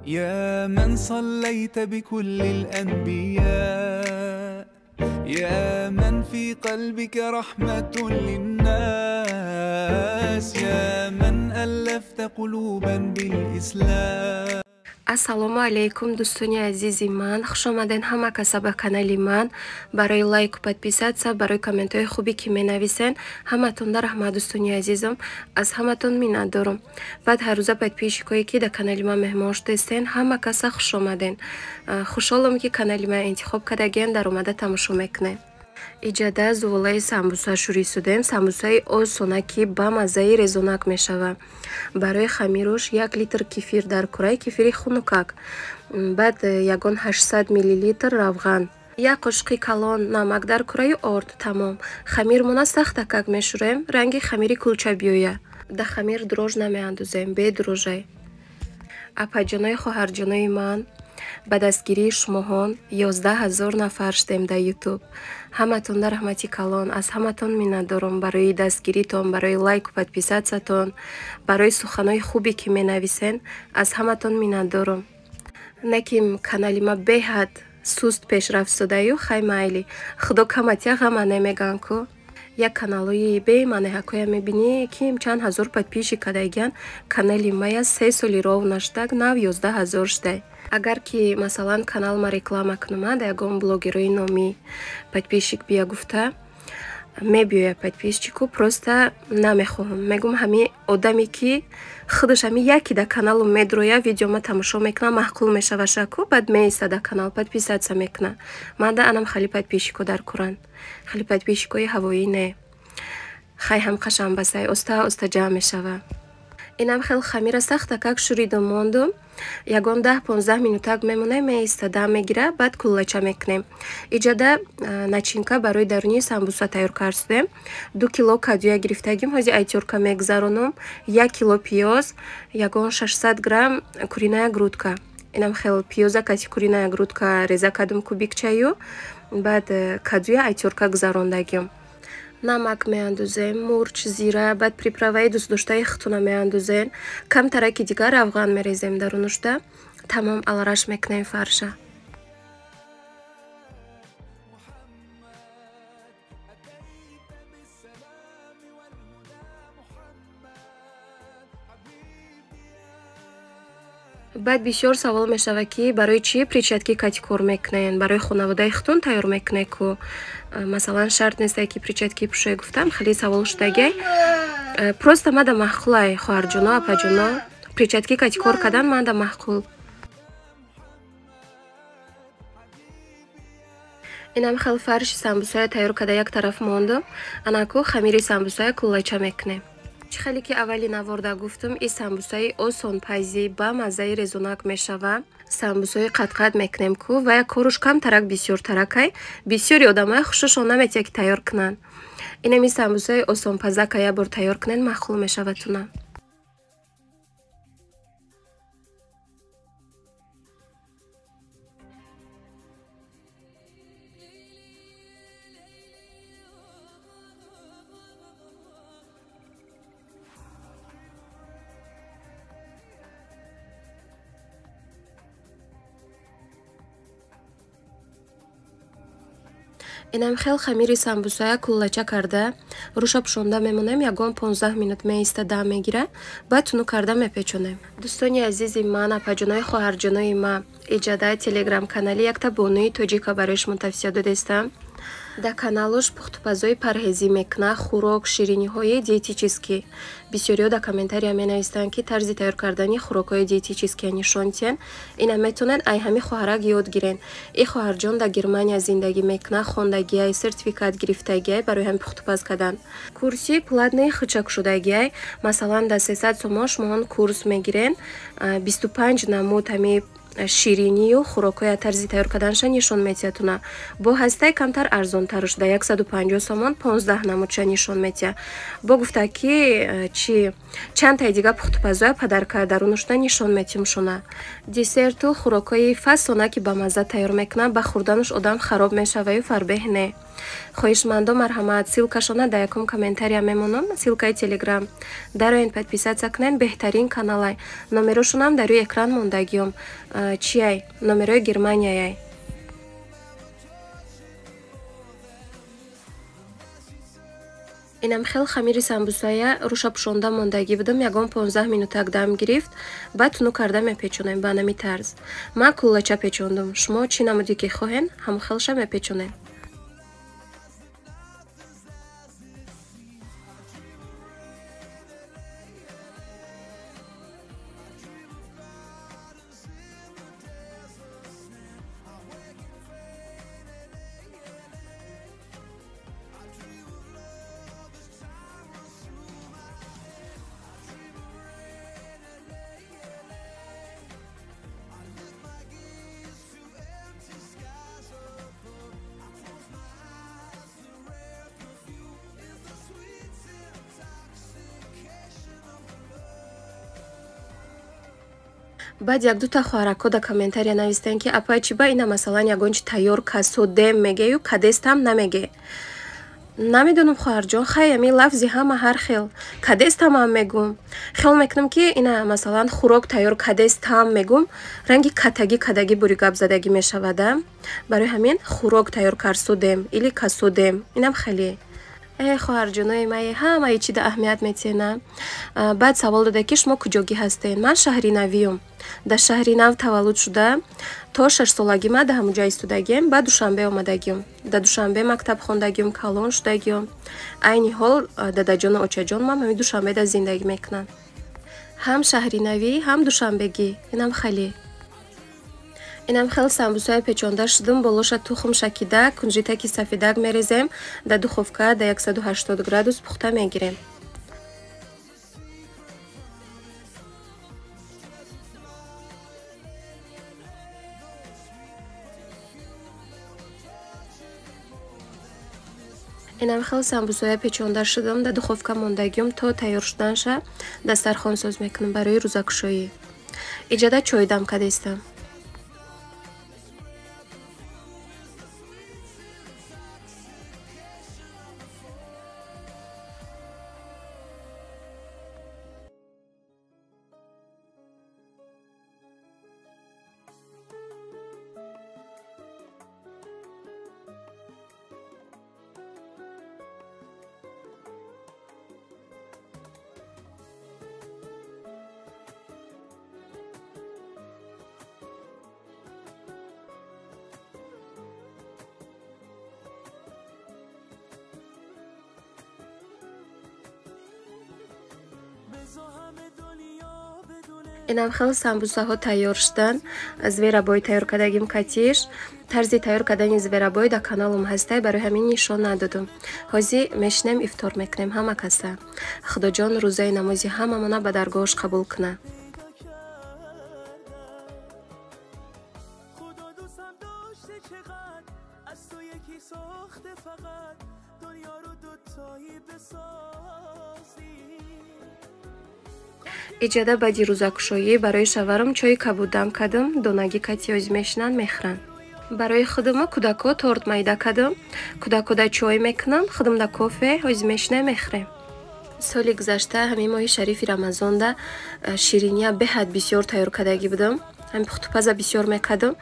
يا من صليت بكل الأنبياء، يا من في قلبك رحمة للناس، يا من ألفت قلوبا بالإسلام. Ассалому алейкум, дӯстони азизи ман. Хуш омаден ҳама каса ба канали ман. Барои лайку подписаться, барои комментҳои хубе ки менависен, ҳаматонда раҳмат, дӯстони азизам. Аз ҳаматон миннатдорам. Баъд ҳаррӯза подписчикое ки дар канали ман меҳмон шудастен, ҳама каса хуш омаден. Хушҳолам ки канали ман интихоб кардаген, дар омада тамошо мекунед. Иҷада зуволаи самбуса шурӯъ судем. Самбусаи осона ки ба маззаи резонак мешавад. Барои хамируш 1 литр кефир дар кураи кефири хунукак, баъд ягон 800 миллилитр равған, як қошуқи калон намак дар кураи орд. Тамом. Хамирмона сахтакак мешӯрем, ранги хамири кулча биёя. Да хамир дрож намеандозем, бе дрожай. Апаҷонои хоҳарҷонои ман, ба дастгирии шумоҳон 11 000 нафар шудем дар Ютуб. Ҳаматонда раҳмати калон, аз ҳаматон миннатдорам барои дастгиритон, барои лайку подписатсиятон, барои суханҳои хубе ки менависен, аз ҳаматон миннатдорам. Не ки канали ма беҳад суст пешрафт шудаю, хай майли, худо каматя ғама намеган ку. Як каналҳои бемаънеҳакоя мебинӣ, ки чанд ҳазор подписчик кардагиян, канали мая 3 соли ров наштаг, нав 11 000 шудай. Агар ки масалан канал ма реклама кунам, да ягон блогерои номӣ подписчик бия гуфта мебиёя подписчику, просто намехоҳам. Мегум ҳами одаме ки худаш ҳами яки да каналу медроя, видеома тамошо мекуна, маъқул мешава шаку, баъд меиста да канал, подписатсия мекуна. Ман да анам хали подписчико дар куран, хали подписчикои ҳавоӣ не. Хай ҳам қашан басай, оста оста ҷамъ мешава. Инам хел хамира сахтакак шуридум мондум. Ягон 10-15 минутак мемонем, меиста, дам мегира, баъд куллача мекунем. Иҷада начинка барои даруни самбуса тайёр кардем. 2 кило кадюя гирифтагим, ҳози айтёрка мегзаронум, 1 кило пиёз, ягон 600 грамм куриная грудка. Инам хел пиёза кати куриная грудка реза кардум кубикчаю, баъд кадюя айтёрка гузарондагим. Намак меандозем, мурч, зира, баъд приправаи дӯстдоштаи худтона меандозем. Камтараки дигар равған мерезем дарунушда. Тамом, алараш мекунем фарша. Баъд бисёр савол мешавад ки барои чӣ перчатки кати кор мекунен, барои хонаводаи худтон тайёр мекунед ку. Масалан шарт несте ки перчатки пӯшои гуфтам, хеле савол шудагай. Просто мада маъқулай, хоҳарҷоно, апаҷоно, перчатки кати кор кардан мада маъқул. Инам хел фарши самбусая тайёр карда як тараф мондум. Анаку хамири самбусая куллача мекунем. Чӣ хеле ки аввали наворда гуфтум, и самбусаи осонпазӣ ба маззаи резонак мешава. Самбусаи қатқат мекунем ку ва як коруш камтарак бисёртаракай. Бисёри одамоя хушашон наметия ки тайёр кунанд. Инами самбусаи осонпазака як бор тайёр кунед, маъқул мешавадтуна. Инам хел хамири самбусая куллача карда, руша пӯшонда мемонем, ягон 15 минут меиста, дам мегира, баъд тунук карда мепечонем. Дӯстони азизи ман, апаҷонои хоҳарҷонои ма, иҷада телеграм-канали якта бонуи тоҷика барои шумо тавсия додестам. Дар каналуш пухтупазои парҳезӣ мекуна, хӯрок, шириниҳои диетическӣ. Бисёриҳо дар комментария менависанд ки тарзи тайёр кардани хӯрокҳои диетическия нишон диҳен. Ина метавонед ай ҳами хоҳарак ёд гирен. И хоҳарҷон дар Германия зиндагӣ мекуна, хондагиай, сертификат гирифтагиай барои ҳами пухтупаз кардан. Курси платнаи хичакшудагиай, масалан дар 300 сомон шумоҳон курс мегирен, 25 намуд ҳами ширинию хӯрокҳоя тарзи тайёр карданша нишон метиҳадтуна. Бо ҳастаи камтар арзонтар шуда 150 сомон 15 намудша нишон метиҳад. Бо гуфта ки чи чандтаи дига пухтупазоя падарка дарунушда нишон метиҳмшуна. Десерту хӯрокҳои фасона ки ба мазза тайёр мекунад, ба хӯрдануш одам хароб мешаваю фарбеҳ не. Хоҳишмандо марҳамат, ссылкашона дар якум комментария мемонам, ссылкаи Телеграм. Дароен подписаться кунен, беҳтарин каналай. Номерошонам дар рӯи экран мондагиём. Чиай? Номерои Германияяй. Инам хел хамири самбусая руша пӯшонда мондагӣ будам, ягон 15 минутак дам гирифт, баъд тунук карда мепечонем ба нами тарз. Ман куллача печондум, шумо чӣ намуде ки хоҳен, ҳамон хелша мепечонем. Баъд як-дута хоҳаракҳо дар комментария навистанд, ки апай чӣ ба ина масалан ягон чи тайёр касодем мегею кадестам намеге. Намедонам хоҳарҷон, хай ами лафзи ҳама ҳар хел. Кадестамам мегум. Хиёл мекунам, ки ина масалан хӯрок тайёр кадестам мегум, ранги катагӣ кадагӣ бури гап задагӣ мешавада. Барои ҳамин хӯрок тайёр карсудем или касудем. Инам хеле. Хоҳарҷонои май, ҳамаи чида аҳамият метиҳена. Баъд савол дода, ки шумо куҷогӣ ҳастед? Ман шаҳри навиюм. Дар шаҳри нав таваллуд шуда, то 6 солагӣ ман дар ҳамуҷа истодагием, баъд Душанбе омадагиём. Дар Душанбе мактаб хондагиём, калон шудагиём. Айни ҳол дадаҷону очаҷонмам ҳамин Душанбеда зиндагӣ мекунанд. Ҳам шаҳри навӣ, ҳам душанбегӣ. Инам хеле. Инам хел самбусаи печонда шудум, болоша тухм шакида, кунжитаки сафедак мерезем, дар духовка дар 180 градус пухта мегирем. Инам хел самбусоя печонда шудум, дар духовка мондагиём, то тайёр шуданша дастархон соз мекунам барои рӯзакушоӣ. Иҷада чой дам кардестам. Инам хел самбусаҳо тайёр шуданд. Зверобой тайёр кардагим катиш. Тарзи тайёр кардани зверобой дар каналам ҳастай, барои ҳамин нишон надодум. Ҳозир мешинем, ифтор мекунем ҳама каса. Худоҷон рӯзаи намози ҳамамона ба даргоҳаш қабул кунад. Иҷада баъди рӯзакушоӣ барои шаварам чойи кабуд дам кардам, донагӣ кати ҳозир мешинанд, мехӯранд. Барои худумо кӯдакҳо торт майда кардам, кӯдакҳода чой мекунам, худумда кофе, ҳозир мешинем, мехӯрем. Соли гузашта ҳамин моҳи шарифи Рамазонда шириния беҳад бисёр тайёр кардагӣ будам. Ҳамин пухтупаза бисёр мекардам.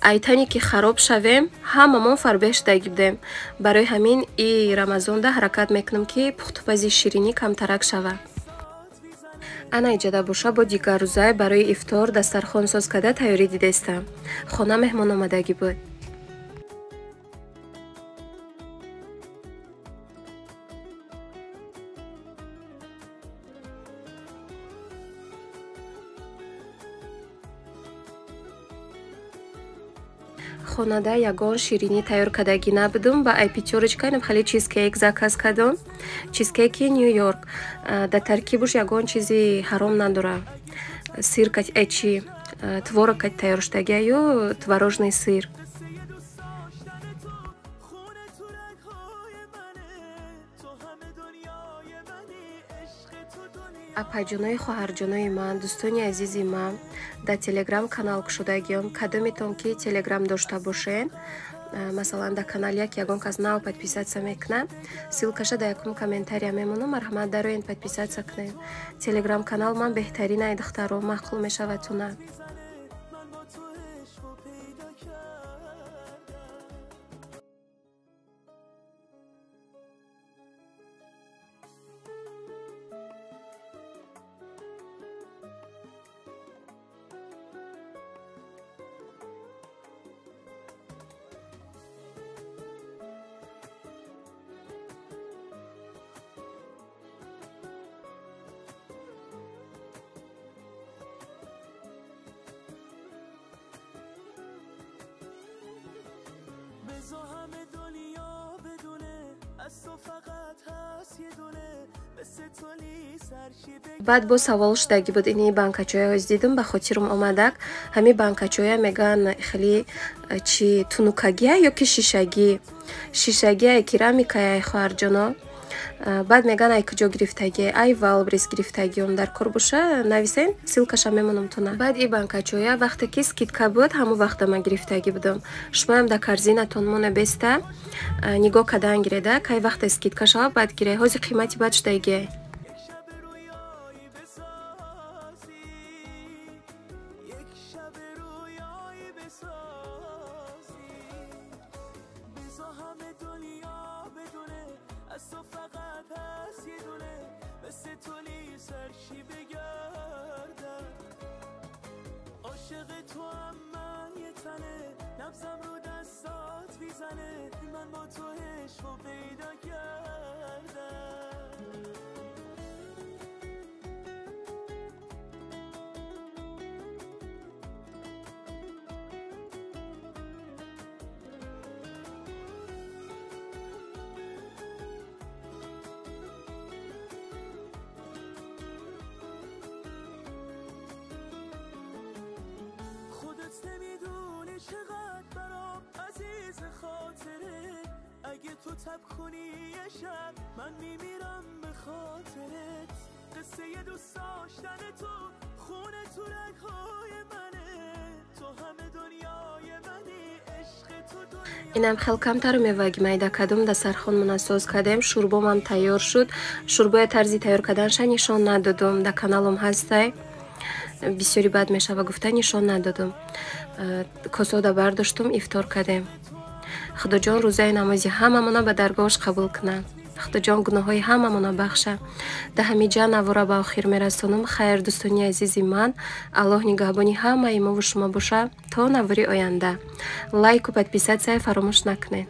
Айтане ки хароб шавем, ҳамамон фарбеҳ шудагӣ будем. Барои ҳамин и Рамазонда ҳаракат мекунам, ки пухтупази ширинӣ камтарак шавад. Ана иҷада боша бо дигар рӯзай барои ифтор дастархон соз карда тайёрӣ дидестам. Хона меҳмон омадагӣ буд. Хонада ягон ширинӣ тайёр кардагӣ набудум, ба ай Пятёрочка инам хеле чизкейк заказ кардам. Чизкейки Нью Йорк. Дар таркибуш ягон чизи ҳаром надора. Сыр чи творог кати тайёр шудагиаю, творожный сыр. Апаҷонои хоҳарҷонои ман, дӯстони азизи ман, дар Телеграм канал кушодагиём. Кадометон ки Телеграм дошта бошен, Масалан, дар канал як ягон кас нав подписаться мекунад, ссылкаша дар якум комментария мемонам. Марҳамат, дароен, подписаться кунед. Телеграм канал ман беҳтаринай, духтаро, маъқул мешавадтуна. Баъд бо савол шудагӣ буд, ини банкачоя ҳоз дидум, ба хотирам омадак. Ҳами банкачоя мегӯян хеле чи тунукагия ё ки шишагӣ, шишагия, керамикая, хоҳарҷоно. Баъд мегӯян, ай куҷо гирифтагӣ? Ай Вайлдберриз гирифтагиём. Дар кор боша, нависен, ссылкаша мемонам туна. Баъд и банкачоя вақте ки скидка буд, ҳамон вақта ман гирифтагӣ будам. Шумоям дар корзинатон мона, беста нигоҳ кардан гиреда, кай вақте скидка шава, баъд гире. Ҳозир қимати бад шудагиай. اگه تو تب کنی یه شب، من میمیرم به خاطرت. قصه دوست داشتن تو خونه تو رگ‌های منه، تو همه دنیای منی، عشق تو دنیا. Инам хел камтар меваги майда кардум, дастархонмона соз кардем, шӯрбомам тайёр шуд. Шӯрбоя тарзи тайёр карданша нишон надодум, дар каналам ҳастай. Бисёри бад мешава гуфта, нишон надодум. Косода бардоштум, ифтор кардем. Худоҷон рӯзаи намози ҳамамона ба даргоҳаш қабул кунад. Худоҷон гуноҳҳои ҳамамона бахша. Дар ҳамиҷа навора ба охир мерасонам. Хайр, дӯстони азизи ман, Аллоҳ нигаҳбони ҳамаи мову шумо боша. То навори оянда. Лайку подписаться фаромӯш накунед.